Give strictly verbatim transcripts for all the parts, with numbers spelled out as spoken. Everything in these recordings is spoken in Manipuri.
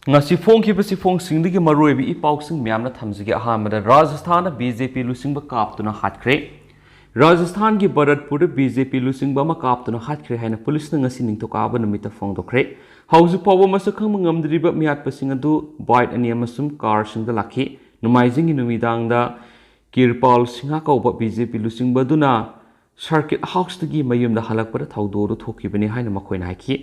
ꯉꯁꯤ ꯐꯣꯡꯈꯤꯕ ꯆꯦꯐꯣꯡꯁꯤꯡꯗꯒꯤ ꯃꯔꯨꯑꯣꯏꯕ ꯏ ꯄꯥꯎꯁꯤꯡ ꯃꯌꯥꯝꯅ ꯊꯝꯖꯒꯦ꯫ ꯑꯍꯥꯟꯕꯗ, ꯔꯥꯖꯁꯊꯥꯟꯗ ꯕꯤ ꯖꯦ ꯄꯤ ꯂꯨꯆꯤꯡꯕ ꯀꯥꯞꯇꯨꯅ ꯍꯥꯠꯈ꯭ꯔꯦ꯫ ꯔꯥꯖꯁꯊꯥꯟꯒꯤ ꯚꯔꯠꯄꯨꯔꯗ ꯕꯤ ꯖꯦ ꯄꯤ ꯂꯨꯆꯤꯡꯕ ꯑꯃ ꯀꯥꯞꯇꯨꯅ ꯍꯥꯠꯈ꯭ꯔꯦ ꯍꯥꯏꯅ ꯄꯨꯂꯤꯁꯅ ꯉꯁꯤ ꯅꯤꯡꯊꯧꯀꯥꯕ ꯅꯨꯃꯤꯠꯇ ꯐꯣꯡꯗꯣꯛꯈ꯭ꯔꯦ꯫ ꯍꯧꯖꯤꯛ ꯐꯥꯎꯕ ꯃꯁꯛ ꯈꯪꯕ ꯉꯝꯗ꯭ꯔꯤꯕ ꯃꯤꯍꯥꯠꯄꯁꯤꯡ ꯑꯗꯨ ꯕꯥꯏꯛ ꯑꯅꯤ ꯑꯃꯁꯨꯡ ꯀꯥꯔꯁꯤꯡꯗ ꯂꯥꯛꯈꯤ꯫ ꯅꯣꯡꯃꯥꯏꯖꯤꯡꯒꯤ ꯅꯨꯃꯤꯗꯥꯡꯗ ꯀꯤꯔꯄꯥꯜ ꯁꯤꯡꯍ ꯀꯧꯕ ꯕꯤ ꯖꯦ ꯄꯤ ꯂꯨꯆꯤꯡꯕ ꯑꯗꯨꯅ ꯁꯔꯀꯤꯠ ꯍꯥꯎꯁꯇꯒꯤ ꯃꯌꯨꯝꯗ ꯍꯜꯂꯛꯄꯗ ꯊꯧꯗꯣꯛ ꯑꯗꯨ ꯊꯣꯛꯈꯤꯕꯅꯤ ꯍꯥꯏꯅ ꯃꯈꯣꯏꯅ ꯍꯥꯏꯈꯤ꯫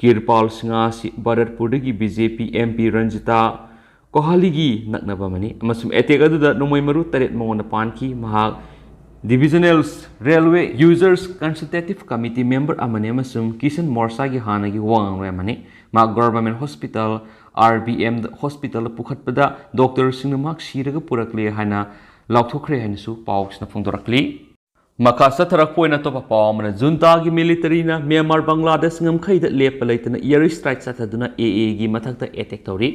ꯀꯤꯔꯄꯥꯜ ꯁꯤꯡꯍ ꯑꯁꯤ ꯚꯔꯠꯄꯨꯔꯗꯒꯤ B J P M P Ranjita ꯀꯣꯍꯥꯂꯤꯒꯤ ꯅꯛꯅꯕ ꯑꯃꯅꯤ ꯑꯃꯁꯨꯡ ꯑꯦꯇꯦꯛ ꯑꯗꯨꯗ ꯅꯣꯡꯃꯩ ꯃꯔꯨ ꯇꯔꯦꯠ ꯃꯉꯣꯟꯗ ꯄꯥꯟꯈꯤ꯫ ꯃꯍꯥꯛ Divisional Railway Users Consultative Committee member ꯑꯃꯅꯤ ꯑꯃꯁꯨꯡ ꯀꯤꯁꯟ ꯃꯣꯔꯆꯥꯒꯤ ꯍꯥꯟꯅꯒꯤ ꯋꯥ ꯉꯥꯡꯂꯣꯏ ꯑꯃꯅꯤ꯫ ꯃꯍꯥꯛ ꯒꯣꯔꯚꯔꯃꯦꯟ ꯍꯣꯁꯄꯤꯇꯥꯜ, ꯑꯥꯔ ꯕꯤ ꯑꯦꯝꯗ ꯍꯣꯁꯄꯤꯇꯥꯜꯗ ꯄꯨꯈꯠꯄꯗ ꯗꯣꯛꯇꯔꯁꯤꯡꯅ ꯃꯍꯥꯛ ꯁꯤꯔꯒ ꯄꯨꯔꯛꯂꯦ ꯍꯥꯏꯅ ꯂꯥꯎꯊꯣꯛꯈ꯭ꯔꯦ ꯍꯥꯏꯅꯁꯨ ꯄꯥꯎꯁꯤꯅ ꯐꯣꯡꯗꯣꯔꯛꯂꯤ꯫ ꯃꯈꯥ ꯆꯠꯊꯔꯛꯄ ꯑꯣꯏꯅ ꯑꯇꯣꯞꯄ ꯄꯥꯎ ꯑꯃꯅ, ꯖꯨꯟꯇꯥꯒꯤ ꯃꯤꯂꯤꯇꯔꯤꯅ ꯃ꯭ꯌꯥꯟꯃꯥꯔ ꯕꯪꯒ꯭ꯂꯥꯗꯦꯁ ꯉꯝꯈꯩꯗ ꯂꯦꯞꯄ ꯂꯩꯇꯅ ꯏꯌꯔ ꯁ꯭ꯇ꯭ꯔꯥꯏꯛ ꯆꯠꯊꯗꯨꯅ ꯑꯦ ꯑꯦꯒꯤ ꯃꯊꯛꯇ ꯑꯦꯇꯦꯛ ꯇꯧꯔꯤ꯫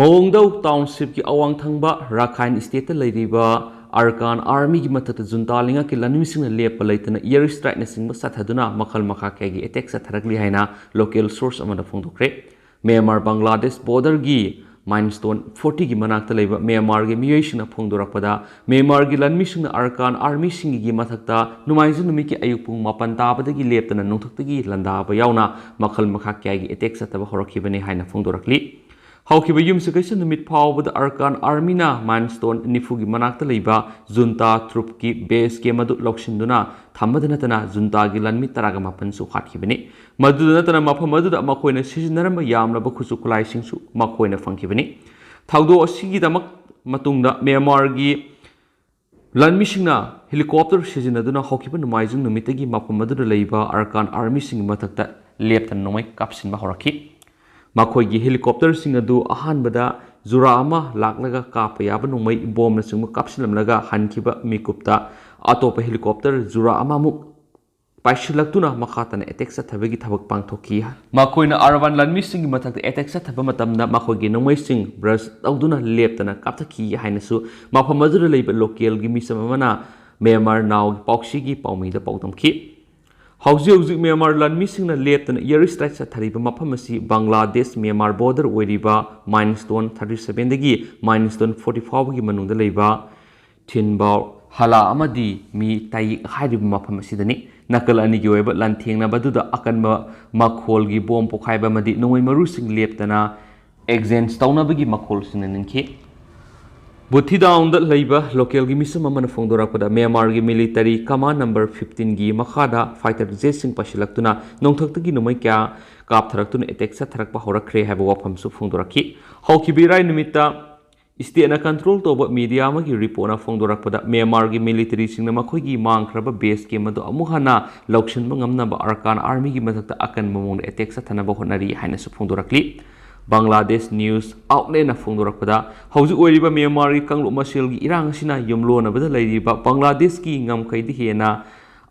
ꯃꯑꯣꯡꯗꯧ ꯇꯥꯎꯟꯁꯤꯞꯀꯤ ꯑꯋꯥꯡ ꯊꯪꯕ ꯔꯥꯈꯥꯏꯟ ꯁ꯭ꯇꯦꯠꯇ ꯂꯩꯔꯤꯕ ꯑꯔꯀꯥꯟ ꯑꯥꯔꯃꯤꯒꯤ ꯃꯊꯛꯇ ꯖꯨꯟꯇꯥ ꯂꯩꯉꯥꯛꯀꯤ ꯂꯥꯟꯃꯤꯁꯤꯡꯅ ꯂꯦꯞꯄ ꯂꯩꯇꯅ ꯏꯌꯔ ꯁ꯭ꯇ꯭ꯔꯥꯏꯛꯅꯆꯤꯡꯕ ꯆꯠꯊꯗꯨꯅ ꯃꯈꯜ ꯃꯈꯥ ꯀꯌꯥꯒꯤ ꯑꯦꯇꯦꯛ ꯆꯠꯊꯔꯛꯂꯤ ꯍꯥꯏꯅ ꯂꯣꯀꯦꯜ ꯁꯣꯔꯁ ꯑꯃꯅ ꯐꯣꯡꯗꯣꯛꯈ꯭ꯔꯦ꯫ ꯃ꯭ꯌꯥꯟꯃꯥꯔ ꯕꯪꯒ꯭ꯂꯥꯗꯦꯁ ꯕꯣꯔꯗꯔꯒꯤ ꯃꯥꯏꯟꯁꯇꯣꯟ ꯐꯣꯔꯇꯤꯒꯤ ꯃꯅꯥꯛꯇ ꯂꯩꯕ ꯃ꯭ꯌꯥꯟꯃꯥꯔꯒꯤ ꯃꯤꯑꯣꯏꯁꯤꯡꯅ ꯐꯣꯡꯗꯣꯔꯛꯄꯗ, ꯃ꯭ꯌꯥꯟꯃꯥꯔꯒꯤ ꯂꯥꯟꯃꯤꯁꯤꯡꯅ ꯑꯔꯀꯥꯟ ꯑꯥꯔꯃꯤꯁꯤꯡꯒꯤ ꯃꯊꯛꯇ ꯅꯣꯡꯃꯥꯏꯖꯤꯡ ꯅꯨꯃꯤꯠꯀꯤ ꯑꯌꯨꯛ ꯄꯨꯡ ꯃꯥꯄꯟ ꯇꯥꯕꯗꯒꯤ ꯂꯦꯞꯇꯅ ꯅꯣꯡꯊꯛꯇꯒꯤ ꯂꯥꯟꯗꯥꯕ ꯌꯥꯎꯅ ꯃꯈꯜ ꯃꯈꯥ ꯀꯌꯥꯒꯤ ꯑꯦꯇꯦꯛ ꯆꯠꯊꯕ ꯍꯧꯔꯛꯈꯤꯕꯅꯤ ꯍꯥꯏꯅ ꯐꯣꯡꯗꯣꯔꯛꯂꯤ꯫ ꯍꯧꯈꯤꯕ ꯌꯨꯝꯁꯀꯩꯁ ꯅꯨꯃꯤꯠ ꯐꯥꯎꯕꯗ ꯑꯔꯀꯥꯟ ꯑꯥꯔꯃꯤꯅ ꯃꯥꯏꯟꯁꯇꯣꯟ ꯅꯤꯐꯨꯒꯤ ꯃꯅꯥꯛꯇ ꯂꯩꯕ ꯖꯨꯟꯇꯥ ꯇ꯭ꯔꯨꯞꯀꯤ ꯕꯦꯁ ꯀꯦꯝ ꯑꯗꯨ ꯂꯧꯁꯤꯟꯗꯨꯅ ꯊꯝꯕꯗ ꯅꯠꯇꯅ ꯖꯨꯟꯇꯥꯒꯤ ꯂꯥꯟꯃꯤ ꯇꯔꯥꯒ ꯃꯥꯄꯟꯁꯨ ꯍꯥꯠꯈꯤꯕꯅꯤ꯫ ꯃꯗꯨꯗ ꯅꯠꯇꯅ ꯃꯐꯝ ꯑꯗꯨꯗ ꯃꯈꯣꯏꯅ ꯁꯤꯖꯤꯟꯅꯔꯝꯕ ꯌꯥꯝꯂꯕ ꯈꯨꯠꯁꯨ ꯈꯨꯠꯂꯥꯏꯁꯤꯡꯁꯨ ꯃꯈꯣꯏꯅ ꯐꯪꯈꯤꯕꯅꯤ꯫ ꯊꯧꯗꯣꯛ ꯑꯁꯤꯒꯤꯗꯃꯛ ꯃꯇꯨꯡꯗ ꯃ꯭ꯌꯥꯟꯃꯥꯔꯒꯤ ꯂꯥꯟꯃꯤꯁꯤꯡꯅ ꯍꯦꯂꯤꯀꯣꯞꯇꯔ ꯁꯤꯖꯤꯟꯅꯗꯨꯅ ꯍꯧꯈꯤꯕ ꯅꯣꯡꯃꯥꯏꯖꯤꯡ ꯅꯨꯃꯤꯠꯇꯒꯤ ꯃꯐꯝ ꯑꯗꯨꯗ ꯂꯩꯕ ꯑꯔꯀꯥꯟ ꯑꯥꯔꯃꯤꯁꯤꯡꯒꯤ ꯃꯊꯛꯇ ꯂꯦꯞꯇꯅ ꯅꯣꯡꯃꯩ ꯀꯥꯞꯁꯤꯟꯕ ꯍꯧꯔꯛꯈꯤ꯫ ꯃꯈꯣꯏꯒꯤ ꯍꯦꯂꯤꯀꯣꯞꯇꯔꯁꯤꯡ ꯑꯗꯨ ꯑꯍꯥꯟꯕꯗ ꯖꯨꯔꯥ ꯑꯃ ꯂꯥꯛꯂꯒ ꯀꯥꯞꯄ ꯌꯥꯕ ꯅꯣꯡꯃꯩ ꯕꯣꯝꯅꯆꯤꯡꯕ ꯀꯥꯞꯁꯤꯜꯂꯝꯂꯒ ꯍꯟꯈꯤꯕ ꯃꯤꯀꯨꯞꯇ ꯑꯇꯣꯞꯄ ꯍꯦꯂꯤꯀꯣꯞꯇꯔ ꯖꯨꯔꯥ ꯑꯃꯃꯨꯛ ꯄꯥꯏꯁꯤꯜꯂꯛꯇꯨꯅ ꯃꯈꯥ ꯇꯥꯅ ꯑꯦꯇꯦꯛ ꯆꯠꯊꯕꯒꯤ ꯊꯕꯛ ꯄꯥꯡꯊꯣꯛꯈꯤ꯫ ꯃꯈꯣꯏꯅ ꯑꯔꯕꯥꯟ ꯂꯥꯟꯃꯤꯁꯤꯡꯒꯤ ꯃꯊꯛꯇ ꯑꯦꯇꯦꯛ ꯆꯠꯊꯕ ꯃꯇꯝꯗ ꯃꯈꯣꯏꯒꯤ ꯅꯣꯡꯃꯩꯁꯤꯡ ꯕ꯭ꯔꯁ ꯇꯧꯗꯨꯅ ꯂꯦꯞꯇꯅ ꯀꯥꯞꯊꯈꯤ ꯍꯥꯏꯅꯁꯨ ꯃꯐꯝ ꯑꯗꯨꯗ ꯂꯩꯕ ꯂꯣꯀꯦꯜꯒꯤ ꯃꯤꯆꯝ ꯑꯃꯅ ꯃ꯭ꯌꯥꯟꯃꯥꯔ ꯅꯥꯎꯒꯤ ꯄꯥꯎꯆꯦꯒꯤ ꯄꯥꯎꯃꯤꯗ ꯄꯥꯎꯗꯝꯈꯤ꯫ ꯍꯧꯖꯤꯛ ꯍꯧꯖꯤꯛ ꯃ꯭ꯌꯥꯟꯃꯥꯔ ꯂꯥꯟꯃꯤꯁꯤꯡꯅ ꯂꯦꯞꯇꯅ air strike ꯆꯠꯊꯔꯤꯕ ꯃꯐꯝ ꯑꯁꯤ ꯕꯪꯒ꯭ꯂꯥꯗꯦꯁ ꯃ꯭ꯌꯥꯟꯃꯥꯔ border ꯑꯣꯏꯔꯤꯕ milestone thirty seven ꯗꯒꯤ milestone forty ꯐꯥꯎꯕꯒꯤ ꯃꯅꯨꯡꯗ ꯂꯩꯕ ꯊꯤꯟꯕꯥꯎ ꯍꯂꯥ ꯑꯃꯗꯤ ꯃꯤ ꯇꯥꯏꯌꯤꯛ ꯍꯥꯏꯔꯤꯕ ꯃꯐꯝ ꯑꯁꯤꯗꯅꯤ꯫ ꯅꯥꯀꯜ ꯑꯅꯤꯒꯤ ꯑꯣꯏꯕ ꯂꯥꯟꯊꯦꯡꯅꯕꯗꯨꯗ ꯑꯀꯟꯕ ꯃꯈꯣꯜꯒꯤ ꯕꯣꯝ ꯄꯣꯈꯥꯏꯕ ꯑꯃꯗꯤ ꯅꯣꯡꯃꯩ ꯃꯔꯨꯁꯤꯡ ꯂꯦꯞꯇꯅ exchange ꯇꯧꯅꯕꯒꯤ ꯃꯈꯣꯜꯁꯤꯡꯅ ꯅꯤꯟꯈꯤ꯫ ꯕꯨꯊꯤꯗꯥꯎꯟꯗ ꯂꯩꯕ local ꯒꯤ ꯃꯤꯁꯝ ꯑꯃꯅ ꯐꯣꯡꯗꯣꯔꯛꯄꯗ, ꯃ꯭ꯌꯥꯟꯃꯥꯔꯒꯤ military command number fifteen ꯒꯤ ꯃꯈꯥꯗ fighter jet ꯁꯤꯡ ꯄꯥꯏꯁꯤꯜꯂꯛꯇꯨꯅ ꯅꯣꯡꯊꯛꯇꯒꯤ ꯅꯣꯡꯃꯩ ꯀꯌꯥ ꯀꯥꯞꯊꯔꯛꯇꯨꯅ attack ꯆꯠꯊꯔꯛꯄ ꯍꯧꯔꯛꯈ꯭ꯔꯦ ꯍꯥꯏꯕ ꯋꯥꯐꯝꯁꯨ ꯐꯣꯡꯗꯣꯔꯛꯈꯤ꯫ ꯍꯧꯈꯤꯕ ꯏꯔꯥꯏ ꯅꯨꯃꯤꯠꯇ state ꯅ control ꯇꯧꯕ media ꯑꯃꯒꯤ report ꯅ ꯐꯣꯡꯗꯣꯔꯛꯄꯗ, ꯃ꯭ꯌꯥꯟꯃꯥꯔꯒꯤ military ꯁꯤꯡꯅ ꯃꯈꯣꯏꯒꯤ ꯃꯥꯡꯈ꯭ꯔꯕ base camp ꯑꯗꯨ ꯑꯃꯨꯛ ꯍꯟꯅ ꯂꯧꯁꯤꯟꯕ ꯉꯝꯅꯕ ꯑꯔꯀꯥꯟ army ꯒꯤ ꯃꯊꯛꯇ ꯑꯀꯟꯕ ꯃꯑꯣꯡꯗ attack ꯆꯠꯊꯅꯕ ꯍꯣꯠꯅꯔꯤ ꯍꯥꯏꯅꯁꯨ ꯐꯣꯡꯗꯣꯔꯛꯂꯤ꯫ ꯕꯪꯒ꯭ꯂꯥꯗꯦꯁ news outlet ꯅ ꯐꯣꯡꯗꯣꯔꯛꯄꯗ, ꯍꯧꯖꯤꯛ ꯑꯣꯏꯔꯤꯕ ꯃ꯭ꯌꯥꯟꯃꯥꯔꯒꯤ ꯀꯥꯡꯂꯨꯞ ꯃꯁꯦꯜꯒꯤ ꯏꯔꯥꯡ ꯑꯁꯤꯅ ꯌꯨꯝꯂꯣꯟꯅꯕꯗ ꯂꯩꯔꯤꯕ ꯕꯪꯒ꯭ꯂꯥꯗꯦꯁꯀꯤ ꯉꯝꯈꯩꯗ ꯍꯦꯟꯅ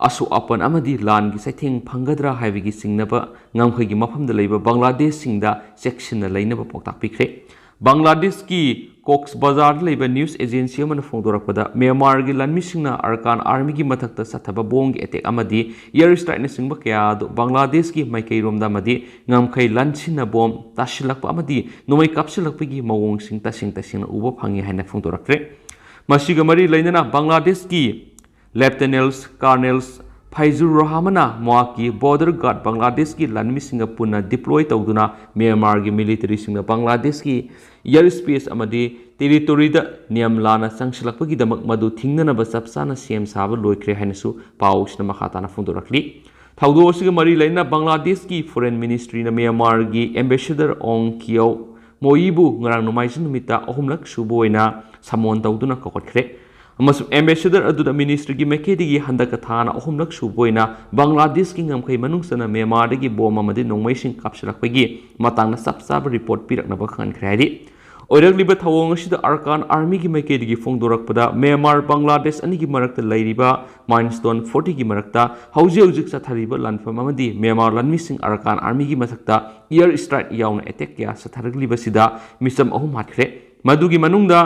ꯑꯁꯣꯛ ꯑꯄꯟ ꯑꯃꯗꯤ ꯂꯥꯟꯒꯤ ꯆꯩꯊꯦꯡ ꯐꯪꯒꯗ꯭ꯔꯥ ꯍꯥꯏꯕꯒꯤ ꯆꯤꯡꯅꯕ ꯉꯝꯈꯩꯒꯤ ꯃꯐꯝꯗ ꯂꯩꯕ ꯕꯪꯒ꯭ꯂꯥꯗꯦꯁꯁꯤꯡꯗ ꯆꯦꯛꯁꯤꯟꯅ ꯂꯩꯅꯕ ꯄꯥꯎꯇꯥꯛ ꯄꯤꯈ꯭ꯔꯦ꯫ ꯕꯪꯒ꯭ꯂꯥꯗꯦꯁꯀꯤ ꯀꯣꯛꯁ ꯕꯖꯥꯔꯗ ꯂꯩꯕ news agency ꯑꯃꯅ ꯐꯣꯡꯗꯣꯔꯛꯄꯗ, ꯃ꯭ꯌꯥꯟꯃꯥꯔꯒꯤ ꯂꯥꯟꯃꯤꯁꯤꯡꯅ ꯑꯔꯀꯥꯟ army ꯒꯤ ꯃꯊꯛꯇ ꯆꯠꯊꯕ ꯕꯣꯝꯒꯤ attack ꯑꯃꯗꯤ air strike ꯅꯆꯤꯡꯕ ꯀꯌꯥ ꯑꯗꯨ ꯕꯪꯒ꯭ꯂꯥꯗꯦꯁꯀꯤ ꯃꯥꯏꯀꯩꯔꯣꯝꯗ ꯑꯃꯗꯤ ꯉꯝꯈꯩ ꯂꯥꯟꯁꯤꯟꯅ ꯕꯣꯝ ꯇꯥꯁꯤꯜꯂꯛꯄ ꯑꯃꯗꯤ ꯅꯣꯡꯃꯩ ꯀꯥꯞꯁꯤꯜꯂꯛꯄꯒꯤ ꯃꯑꯣꯡꯁꯤꯡ ꯇꯁꯦꯡ ꯇꯁꯦꯡꯅ ꯎꯕ ꯐꯪꯉꯤ ꯍꯥꯏꯅ ꯐꯣꯡꯗꯣꯔꯛꯈ꯭ꯔꯦ꯫ ꯃꯁꯤꯒ ꯃꯔꯤ ꯂꯩꯅꯅ ꯕꯪꯒ꯭ꯂꯥꯗꯦꯁꯀꯤ Lieutenant Colonel ꯐꯩꯖꯨꯔ ꯔꯣꯍꯃꯟꯅ ꯃꯍꯥꯛꯀꯤ border guard ꯕꯪꯒ꯭ꯂꯥꯗꯦꯁꯀꯤ ꯂꯥꯟꯃꯤꯁꯤꯡꯒ ꯄꯨꯟꯅ deploy ꯇꯧꯗꯨꯅ ꯃ꯭ꯌꯥꯟꯃꯥꯔꯒꯤ military ꯁꯤꯡꯅ ꯕꯪꯒ꯭ꯂꯥꯗꯦꯁꯀꯤ air space ꯑꯃꯗꯤ territory ꯗ ꯅꯤꯌꯝ ꯂꯥꯟꯅ ꯆꯪꯁꯤꯜꯂꯛꯄꯒꯤꯗꯃꯛ ꯃꯗꯨ ꯊꯤꯡꯅꯅꯕ ꯆꯞ ꯆꯥꯅ ꯁꯦꯝ ꯁꯥꯕ ꯂꯣꯏꯈ꯭ꯔꯦ ꯍꯥꯏꯅꯁꯨ ꯄꯥꯎꯁꯤꯅ ꯃꯈꯥ ꯇꯥꯅ ꯐꯣꯡꯗꯣꯔꯛꯂꯤ꯫ ꯊꯧꯗꯣꯛ ꯑꯁꯤꯒ ꯃꯔꯤ ꯂꯩꯅꯅ ꯕꯪꯒ꯭ꯂꯥꯗꯦꯁꯀꯤ foreign ministry ꯅ ꯃ꯭ꯌꯥꯟꯃꯥꯔꯒꯤ ambassador ꯑꯣꯡ ꯀꯤꯌꯧ ꯃꯣꯌꯤꯕꯨ ꯉꯔꯥꯡ ꯅꯣꯡꯃꯥꯏꯖꯤꯡ ꯅꯨꯃꯤꯠꯇ ꯑꯍꯨꯝꯂꯛ ꯁꯨꯕ ꯑꯣꯏꯅ summon ꯇꯧꯗꯨꯅ ꯀꯧꯈꯠꯈ꯭ꯔꯦ꯫ ꯑꯃꯁꯨꯡ ambassador ꯑꯗꯨꯗ ministry ꯒꯤ ꯃꯥꯏꯀꯩꯗꯒꯤ ꯍꯟꯗꯛꯀ ꯊꯥꯅ ꯑꯍꯨꯝꯂꯛ ꯁꯨꯕ ꯑꯣꯏꯅ ꯕꯪꯒ꯭ꯂꯥꯗꯦꯁꯀꯤ ꯉꯝꯈꯩ ꯃꯅꯨꯡ ꯆꯟꯅ ꯃ꯭ꯌꯥꯟꯃꯥꯔꯗꯒꯤ ꯕꯣꯝ ꯑꯃꯗꯤ ꯅꯣꯡꯃꯩꯁꯤꯡ ꯀꯥꯞꯁꯤꯜꯂꯛꯄꯒꯤ ꯃꯇꯥꯡꯗ ꯆꯞ ꯆꯥꯕ report ꯄꯤꯔꯛꯅꯕ ꯈꯪꯍꯟꯈ꯭ꯔꯦ ꯍꯥꯏꯔꯤ꯫ ꯑꯣꯏꯔꯛꯂꯤꯕ ꯊꯧꯑꯣꯡ ꯑꯁꯤꯗ ꯑꯔꯀꯥꯟ army ꯒꯤ ꯃꯥꯏꯀꯩꯗꯒꯤ ꯐꯣꯡꯗꯣꯔꯛꯄꯗ, ꯃ꯭ꯌꯥꯟꯃꯥꯔ ꯕꯪꯒ꯭ꯂꯥꯗꯦꯁ ꯑꯅꯤꯒꯤ ꯃꯔꯛꯇ ꯂꯩꯔꯤꯕ milestone forty ꯒꯤ ꯃꯔꯛꯇ ꯍꯧꯖꯤꯛ ꯍꯧꯖꯤꯛ ꯆꯠꯊꯔꯤꯕ ꯂꯥꯟꯐꯝ ꯑꯃꯗꯤ ꯃ꯭ꯌꯥꯟꯃꯥꯔ ꯂꯥꯟꯃꯤꯁꯤꯡ ꯑꯔꯀꯥꯟ army ꯒꯤ ꯃꯊꯛꯇ air strike ꯌꯥꯎꯅ attack ꯀꯌꯥ ꯆꯠꯊꯔꯛꯂꯤꯕꯁꯤꯗ ꯃꯤꯆꯝ ꯑꯍꯨꯝ ꯍꯥꯠꯈ꯭ꯔꯦ꯫ ꯃꯗꯨꯒꯤ ꯃꯅꯨꯡꯗ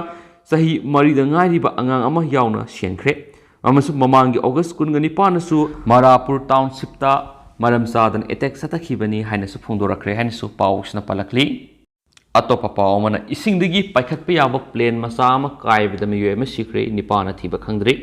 ꯆꯍꯤ ꯃꯔꯤꯗ ꯉꯥꯏꯔꯤꯕ ꯑꯉꯥꯡ ꯑꯃ ꯌꯥꯎꯅ ꯁꯤꯍꯟꯈ꯭ꯔꯦ꯫ ꯑꯃꯁꯨꯡ ꯃꯃꯥꯡꯒꯤ ꯑꯣꯒꯁ ꯀꯨꯟꯒ ꯅꯤꯄꯥꯟꯗꯁꯨ ꯃꯔꯥꯄꯨꯔ ꯇꯥꯎꯟꯁꯤꯞꯇ ꯃꯔꯝ ꯆꯥꯗꯅ ꯑꯦꯇꯦꯛ ꯆꯠꯊꯈꯤꯕꯅꯤ ꯍꯥꯏꯅꯁꯨ ꯐꯣꯡꯗꯣꯔꯛꯈ꯭ꯔꯦ ꯍꯥꯏꯅꯁꯨ ꯄꯥꯎꯁꯤꯅ ꯄꯜꯂꯛꯂꯤ꯫ ꯑꯇꯣꯞꯄ ꯄꯥꯎ ꯑꯃꯅ, ꯏꯁꯤꯡꯗꯒꯤ ꯄꯥꯏꯈꯠꯄ ꯌꯥꯕ ꯄ꯭ꯂꯦꯟ ꯃꯆꯥ ꯑꯃ ꯀꯥꯏꯕꯗ ꯃꯤꯑꯣꯏ ꯑꯃ ꯁꯤꯈ꯭ꯔꯦ, ꯅꯤꯄꯥꯅ ꯊꯤꯕ ꯈꯪꯗ꯭ꯔꯤ꯫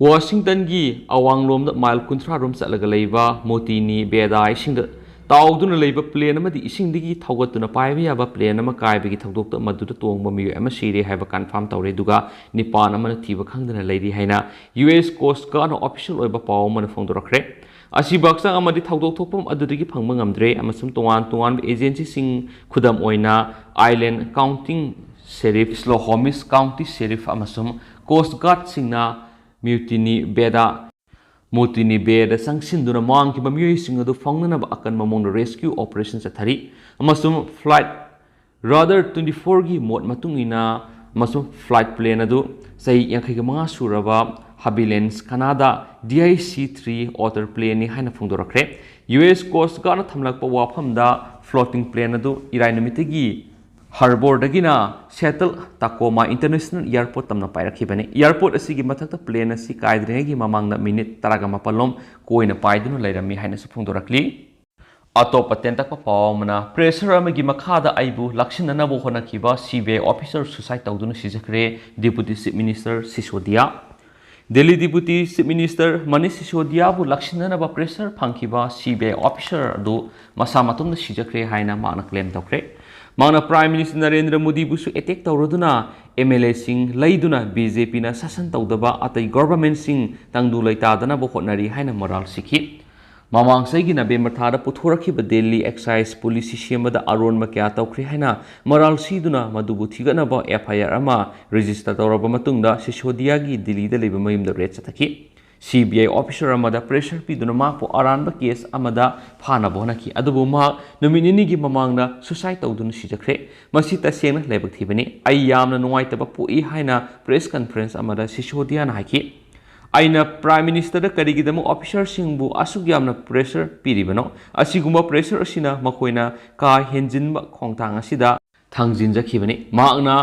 ꯋꯥꯁꯤꯡꯇꯟꯒꯤ ꯑꯋꯥꯡꯂꯣꯝꯗ ꯃꯥꯏꯜ ꯀꯨꯟꯊ꯭ꯔꯥ ꯔꯣꯝ ꯆꯠꯂꯒ ꯂꯩꯕ ꯃꯣꯇꯤꯅꯤ ꯕꯦꯗꯥ ꯏꯁꯤꯡꯗ ꯇꯥꯎꯗꯨꯅ ꯂꯩꯕ ꯄ꯭ꯂꯦꯟ ꯑꯃꯗꯤ ꯏꯁꯤꯡꯗꯒꯤ ꯊꯧꯒꯠꯇꯨꯅ ꯄꯥꯏꯕ ꯌꯥꯕ ꯄ꯭ꯂꯦꯟ ꯑꯃ ꯀꯥꯏꯕꯒꯤ ꯊꯧꯗꯣꯛꯇ ꯃꯗꯨꯗ ꯇꯣꯡꯕ ꯃꯤꯑꯣꯏ ꯑꯃ ꯁꯤꯔꯦ ꯍꯥꯏꯕ ꯀꯟꯐꯥꯔꯝ ꯇꯧꯔꯦ, ꯑꯗꯨꯒ ꯅꯤꯄꯥꯟ ꯑꯃꯅ ꯊꯤꯕ ꯈꯪꯗꯅ ꯂꯩꯔꯤ ꯍꯥꯏꯅ ꯌꯨ ꯑꯦꯁ ꯀꯣꯁ ꯒꯥꯔꯗꯅ ꯑꯣꯐꯤꯁꯤꯌꯦꯜ ꯑꯣꯏꯕ ꯄꯥꯎ ꯑꯃꯅ ꯐꯣꯡꯗꯣꯔꯛꯈ꯭ꯔꯦ꯫ ꯑꯁꯤꯕ ꯍꯛꯆꯥꯡ ꯑꯃꯗꯤ ꯊꯧꯗꯣꯛ ꯊꯣꯛꯐꯝ ꯑꯗꯨꯗꯒꯤ ꯐꯪꯕ ꯉꯝꯗ꯭ꯔꯦ ꯑꯃꯁꯨꯡ ꯇꯣꯉꯥꯟ ꯇꯣꯉꯥꯟꯕ ꯑꯦꯖꯦꯟꯁꯤꯁꯤꯡ, ꯈꯨꯗꯝ ꯑꯣꯏꯅ ꯑꯥꯏꯂꯦꯟ ꯀꯥꯎꯟꯇꯤꯡ ꯁꯦꯔꯤꯐ, ꯁ꯭ꯂꯣꯍꯣꯃꯤꯁ ꯀꯥꯎꯟꯇꯤ ꯁꯦꯔꯤꯐ ꯑꯃꯁꯨꯡ ꯀꯣꯁ ꯒꯥꯔꯗꯁꯤꯡꯅ ꯃ꯭ꯌꯨꯇꯤꯅꯤ ꯕꯦꯗꯥ, ꯃꯣꯇꯤꯅꯤ ꯕꯦꯗꯥ ꯆꯪꯁꯤꯟꯗꯨꯅ ꯃꯥꯡꯈꯤꯕ ꯃꯤꯑꯣꯏꯁꯤꯡ ꯑꯗꯨ ꯐꯪꯅꯅꯕ ꯑꯀꯟꯕ ꯃꯑꯣꯡꯗ ꯔꯦꯁꯀ꯭ꯌꯨ ꯑꯣꯄꯔꯦꯁꯟ ꯆꯠꯊꯔꯤ ꯑꯃꯁꯨꯡ ꯐ꯭ꯂꯥꯏꯠ ꯔꯥꯗꯥꯔ ꯇ꯭ꯋꯦꯟꯇꯤ ꯐꯣꯔꯒꯤ ꯃꯣꯠ ꯃꯇꯨꯡ ꯏꯟꯅ ꯑꯃꯁꯨꯡ ꯐ꯭ꯂꯥꯏꯠ ꯄ꯭ꯂꯦꯟ ꯑꯗꯨ ꯆꯍꯤ ꯌꯥꯡꯈꯩꯒ ꯃꯉꯥ ꯁꯨꯔꯕ ꯍꯕꯤꯂꯦꯟꯁ ꯀꯅꯥꯗꯥ D I C three other ꯄ꯭ꯂꯦꯟꯅꯤ ꯍꯥꯏꯅ ꯐꯣꯡꯗꯣꯔꯛꯈ꯭ꯔꯦ꯫ ꯌꯨ ꯑꯦꯁ ꯀꯣꯁ ꯒꯥꯔꯗꯅ ꯊꯝꯂꯛꯄ ꯋꯥꯐꯝꯗ, ꯐ꯭ꯂꯣꯇꯤꯡ ꯄ꯭ꯂꯦꯟ ꯑꯗꯨ ꯏꯔꯥꯏ ꯅꯨꯃꯤꯠꯇꯒꯤ ꯍꯥꯔꯕꯣꯔꯗꯒꯤꯅ ꯁꯦꯇꯜ ꯇꯥꯀꯣꯃꯥ ꯏꯟꯇꯔꯅꯦꯁꯅꯦꯜ ꯑꯦꯌꯔꯄꯣꯔꯠ ꯇꯝꯅ ꯄꯥꯏꯔꯛꯈꯤꯕꯅꯤ꯫ ꯑꯦꯌꯔꯄꯣꯔꯠ ꯑꯁꯤꯒꯤ ꯃꯊꯛꯇ ꯄ꯭ꯂꯦꯟ ꯑꯁꯤ ꯀꯥꯏꯗ꯭ꯔꯤꯉꯩꯒꯤ ꯃꯃꯥꯡꯗ ꯃꯤꯅꯤꯠ ꯇꯔꯥꯒ ꯃꯥꯄꯜ ꯂꯣꯝ ꯀꯣꯏꯅ ꯄꯥꯏꯗꯨꯅ ꯂꯩꯔꯝꯃꯤ ꯍꯥꯏꯅꯁꯨ ꯐꯣꯡꯗꯣꯔꯛꯂꯤ꯫ ꯑꯇꯣꯞꯄ ꯇꯦꯟꯇꯛꯄ ꯄꯥꯎ ꯑꯃꯅ, ꯄ꯭ꯔꯦꯁꯔ ꯑꯃꯒꯤ ꯃꯈꯥꯗ ꯑꯩꯕꯨ ꯂꯥꯛꯁꯤꯟꯅꯅꯕ ꯍꯣꯠꯅꯈꯤꯕ ꯁꯤ ꯕꯤ ꯑꯥꯏ ꯑꯣꯐꯤꯁꯔ ꯁꯨꯁꯥꯏꯗ ꯇꯧꯗꯨꯅ ꯁꯤꯖꯈ꯭ꯔꯦ, deputy chief minister Sisodia. Delhi deputy chief minister Manish ꯁꯤꯁꯣꯗꯤꯌꯥꯕꯨ ꯂꯥꯛꯁꯤꯟꯅꯅꯕ ꯄ꯭ꯔꯦꯁꯔ ꯐꯪꯈꯤꯕ ꯁꯤ ꯕꯤ ꯑꯥꯏ ꯑꯣꯐꯤꯁꯔ ꯑꯗꯨ ꯃꯁꯥ ꯃꯇꯣꯝꯇ ꯁꯤꯖꯈ꯭ꯔꯦ ꯍꯥꯏꯅ ꯃꯍꯥꯛꯅ ꯀ꯭ꯂꯦꯝ ꯇꯧꯈ꯭ꯔꯦ꯫ ꯃꯍꯥꯛꯅ ꯄ꯭ꯔꯥꯏꯝ ꯃꯤꯅꯤꯁꯇꯔ ꯅꯔꯦꯟꯗ꯭ꯔ ꯃꯣꯗꯤꯕꯨꯁꯨ ꯑꯦꯇꯦꯛ ꯇꯧꯔꯗꯨꯅ ꯑꯦꯝ ꯑꯦꯜ ꯑꯦꯁꯤꯡ ꯂꯩꯗꯨꯅ ꯕꯤ ꯖꯦ ꯄꯤꯅ ꯁꯥꯁꯟ ꯇꯧꯗꯕ ꯑꯇꯩ ꯒꯣꯚꯔꯟꯃꯦꯟꯠꯁꯤꯡ ꯇꯪꯗꯨ ꯂꯩꯇꯥꯗꯅꯕ ꯍꯣꯠꯅꯔꯤ ꯍꯥꯏꯅ ꯃꯔꯥꯜ ꯁꯤꯈꯤ꯫ ꯃꯃꯥꯡ ꯆꯍꯤꯒꯤ ꯅꯕꯦꯝꯕꯔ ꯊꯥꯗ ꯄꯨꯊꯣꯔꯛꯈꯤꯕ ꯗꯦꯜꯂꯤ ꯑꯦꯛꯁꯥꯏꯖ ꯄꯣꯂꯤꯁꯤ ꯁꯦꯝꯕꯗ ꯑꯔꯣꯟꯕ ꯀꯌꯥ ꯇꯧꯈ꯭ꯔꯦ ꯍꯥꯏꯅ ꯃꯔꯥꯜ ꯁꯤꯗꯨꯅ ꯃꯗꯨꯕꯨ ꯊꯤꯒꯠꯅꯕ ꯑꯦꯐ ꯑꯥꯏ ꯑꯥꯔ ꯑꯃ ꯔꯦꯖꯤꯁꯇꯔ ꯇꯧꯔꯕ ꯃꯇꯨꯡꯗ ꯁꯤꯁꯣꯗꯤꯌꯥꯒꯤ ꯗꯤꯜꯂꯤꯗ ꯂꯩꯕ ꯃꯌꯨꯝꯗ ꯔꯦꯗ ꯆꯠꯊꯈꯤ꯫ ꯁꯤ ꯕꯤ ꯑꯥꯏ ꯑꯣꯐꯤꯁꯔ ꯑꯃꯗ ꯄ꯭ꯔꯦꯁꯔ ꯄꯤꯗꯨꯅ ꯃꯍꯥꯛꯄꯨ ꯑꯔꯥꯟꯕ ꯀꯦꯁ ꯑꯃꯗ ꯐꯥꯅꯕ ꯍꯣꯠꯅꯈꯤ, ꯑꯗꯨꯕꯨ ꯃꯍꯥꯛ ꯅꯨꯃꯤꯠ ꯅꯤꯅꯤꯒꯤ ꯃꯃꯥꯡꯗ ꯁꯨꯁꯥꯏꯗ ꯇꯧꯗꯨꯅ ꯁꯤꯖꯈ꯭ꯔꯦ꯫ ꯃꯁꯤ ꯇꯁꯦꯡꯅ ꯂꯥꯏꯕꯛ ꯊꯤꯕꯅꯤ꯫ ꯑꯩ ꯌꯥꯝꯅ ꯅꯨꯡꯉꯥꯏꯇꯕ ꯄꯣꯛꯏ ꯍꯥꯏꯅ ꯄ꯭ꯔꯦꯁ ꯀꯟꯐꯔꯦꯟꯁ ꯑꯃꯗ ꯁꯤꯁꯣꯗꯤꯌꯥꯅ ꯍꯥꯏꯈꯤ꯫ ꯑꯩꯅ ꯄ꯭ꯔꯥꯏꯝ ꯃꯤꯅꯤꯁꯇꯔꯗ ꯀꯔꯤꯒꯤꯗꯃꯛ ꯑꯣꯐꯤꯁꯔꯁꯤꯡꯕꯨ ꯑꯁꯨꯛ ꯌꯥꯝꯅ ꯄ꯭ꯔꯦꯁꯔ ꯄꯤꯔꯤꯕꯅꯣ? ꯑꯁꯤꯒꯨꯝꯕ ꯄ꯭ꯔꯦꯁꯔ ꯑꯁꯤꯅ ꯃꯈꯣꯏꯅ ꯀꯥ ꯍꯦꯟꯖꯤꯟꯕ ꯈꯣꯡꯊꯥꯡ ꯑꯁꯤꯗ ꯊꯥꯡꯖꯤꯟꯖꯈꯤꯕꯅꯤ꯫ ꯃꯍꯥꯛꯅ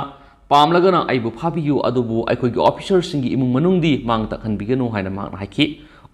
ꯄꯥꯝꯂꯒꯅ ꯑꯩꯕꯨ ꯐꯥꯕꯤꯌꯨ, ꯑꯗꯨꯕꯨ ꯑꯩꯈꯣꯏꯒꯤ ꯑꯣꯐꯤꯁꯔꯁꯤꯡꯒꯤ ꯏꯃꯨꯡ ꯃꯅꯨꯡꯗꯤ ꯃꯥꯡ ꯇꯥꯛꯍꯟꯕꯤꯒꯅꯨ ꯍꯥꯏꯅ ꯃꯍꯥꯛꯅ ꯍꯥꯏꯈꯤ꯫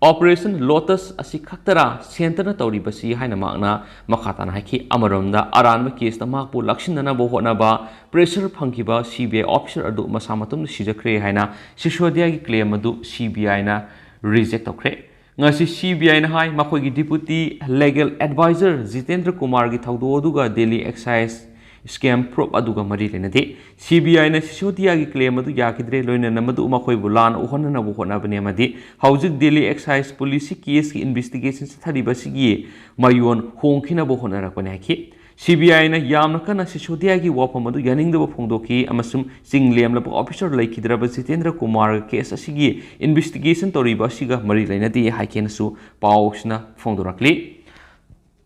Operation Lotus ꯑꯁꯤ ꯈꯛꯇꯔꯥ ꯁꯦꯟꯇꯔꯅ ꯇꯧꯔꯤꯕꯁꯤ ꯍꯥꯏꯅ ꯃꯍꯥꯛꯅ ꯃꯈꯥ ꯇꯥꯅ ꯍꯥꯏꯈꯤ꯫ ꯑꯃꯔꯣꯝꯗ ꯑꯔꯥꯟꯕ ꯀꯦꯁꯇ ꯃꯍꯥꯛꯄꯨ ꯂꯥꯛꯁꯤꯟꯅꯅꯕ ꯍꯣꯠꯅꯕ pressure ꯐꯪꯈꯤꯕ C B I officer ꯑꯗꯨ ꯃꯁꯥ ꯃꯇꯣꯝꯇ ꯁꯤꯖꯈ꯭ꯔꯦ ꯍꯥꯏꯅ ꯁꯤꯁꯣꯗꯤꯌꯥꯒꯤ claim ꯑꯗꯨ C B I ꯅ reject ꯇꯧꯈ꯭ꯔꯦ꯫ ꯉꯁꯤ C B I ꯅ ꯍꯥꯏ, ꯃꯈꯣꯏꯒꯤ deputy legal advisor ꯖꯤꯇꯦꯟꯗ꯭ꯔ ꯀꯨꯃꯥꯔꯒꯤ ꯊꯧꯗꯣꯛ ꯑꯗꯨꯒ Delhi excise scam probe ꯑꯗꯨꯒ ꯃꯔꯤ ꯂꯩꯅꯗꯦ꯫ C B I ꯅ ꯁꯤꯁꯣꯗꯤꯌꯥꯒꯤ claim ꯑꯗꯨ ꯌꯥꯈꯤꯗ꯭ꯔꯦ, ꯂꯣꯏꯅꯅ ꯃꯗꯨ ꯃꯈꯣꯏꯕꯨ ꯂꯥꯟꯅ ꯎꯍꯟꯅꯅꯕ ꯍꯣꯠꯅꯕꯅꯤ ꯑꯃꯗꯤ ꯍꯧꯖꯤꯛ Delhi excise police ꯀꯤ case ꯀꯤ investigation ꯆꯠꯊꯔꯤꯕ ꯑꯁꯤꯒꯤ ꯃꯌꯣꯟ ꯍꯣꯡꯈꯤꯅꯕ ꯍꯣꯠꯅꯔꯛꯄꯅꯤ ꯍꯥꯏꯈꯤ꯫ C B I ꯅ ꯌꯥꯝꯅ ꯀꯟꯅ ꯁꯤꯁꯣꯗꯤꯌꯥꯒꯤ ꯋꯥꯐꯝ ꯑꯗꯨ ꯌꯥꯅꯤꯡꯗꯕ ꯐꯣꯡꯗꯣꯛꯈꯤ ꯑꯃꯁꯨꯡ ꯆꯤꯡ ꯂꯦꯝꯂꯕ officer ꯂꯩꯈꯤꯗ꯭ꯔꯕ ꯖꯤꯇꯦꯟꯗ꯭ꯔ ꯀꯨꯃꯥꯔꯒ case ꯑꯁꯤꯒꯤ investigation ꯇꯧꯔꯤꯕ ꯑꯁꯤꯒ ꯃꯔꯤ ꯂꯩꯅꯗꯦ ꯍꯥꯏꯈꯤꯅꯁꯨ ꯄꯥꯎꯁꯤꯅ ꯐꯣꯡꯗꯣꯔꯛꯂꯤ꯫